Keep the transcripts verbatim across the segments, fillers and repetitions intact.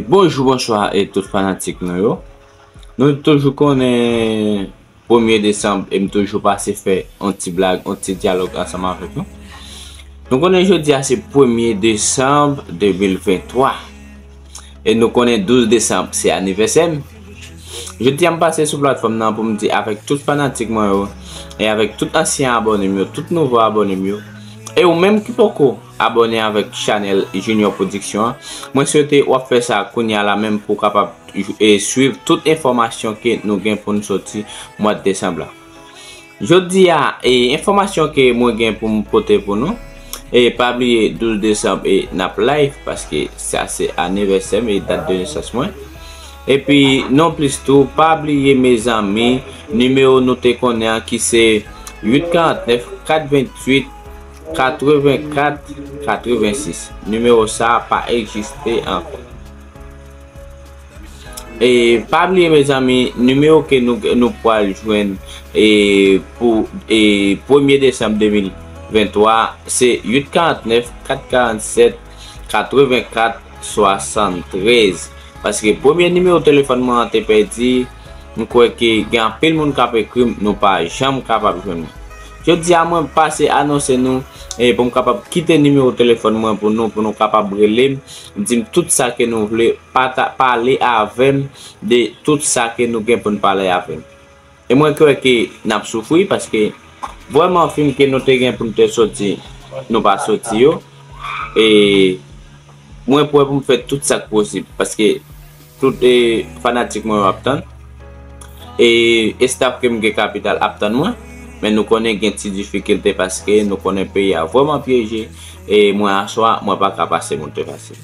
Bonjou, bonswa e tout fanatik nou yo. Nou toujou konnen premye desanm e m toujou pase fè yon ti blag, yon ti dyalòg ansanm avèk nou. Nou konnen jodi a se premye desanm de mil venntwa. E nou konnen douz desanm se anivèsè m. Jodi a m pase sou platfòm nan pou m di avèk tout fanatik mwen yo, e avèk tout ansyen abòne m yo, tout nouvo abòne m yo, e ou menm ki poko abòne avèk chanèl Junior Production an, mwen swete w ap fè sa kounye a la menm pou w kapab e swiv tout enfòmasyon ke nou gen pou n soti mwa desanm la. Jodi a, e enfòmasyon ke mwen gen pou m pote pou nou, e pa bliye douz desanm e n ap live, paske sa se anivèsè m e dat de nesans mwen. Epi non plis tou, pa bliye mezanmi, nimewo nou te konnen an ki se uit karant nèf, kat venntuit, katrevenkat, katrevensis. Nimewo sa a pa egziste ankò. E pa bliye mezanmi, nimewo ke nou, nou pral jwenn e pou e premye desanm de mil venntwa, se uit karant nèf, kat karant sèt, katrevenkat, swasanntrèz. Paske premye nimewo telefòn mwen an te pèdi, m kwè ke gen anpil moun k ap ekri m, nou pa janm kapab jwenn mwen. Jodi a mwen pase anonse nou e pou m kapab kite nimewo telefòn mwen pou nou, pou nou kapab rele m, di m tout sa ke nou vle, pata, pale avè m de tout sa ke nou gen pou n pale avè m. E mwen kwè ke n ap soufri paske vrèman fim ke nou te gen pou n te soti, nou pa soti yo. E mwen prè pou m fè tout sa k posib paske tout e fanatik mwen yo ap tann. E estaf ke m gen kapital ap tann mwen. Men nou konnen gen ti difikilte paske nou konnen peyi a vrèman pyeje. E mwen aswa, mwen pa ka pase moun te pase.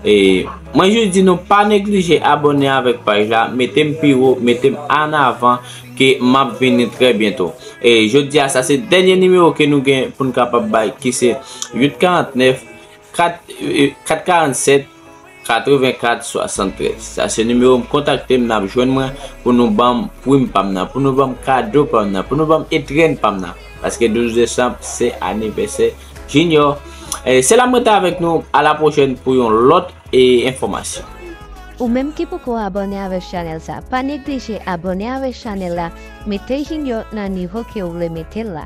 E mwen jis di nou pa neglije abòne avèk paj la, mete m pi wo, mete m an avan ke m ap vini trè byento. E jodi a sa se dènye nimewo ke nou gen pou n kapab bay ki se uit karant nèf, kat, e, kat karant sèt, katrevenkat, swasanntrèz. Sa se nimewo m, kontakte m, n ap jwenn mwen pou nou ban m prim pa m nan, pou nou ban m kado pa m nan, pou nou ban m etrenn pa m nan. Paske douz desanm se anivèsè Junior. E se la mwen te avèk nou, a la pwochèn pou yon lòt e enfòmasyon. Ou menm ki poko abòne avèk chanèl sa, pa neglije abòne avèk chanèl la, mete Junior nan nivo ke w vle mete l la.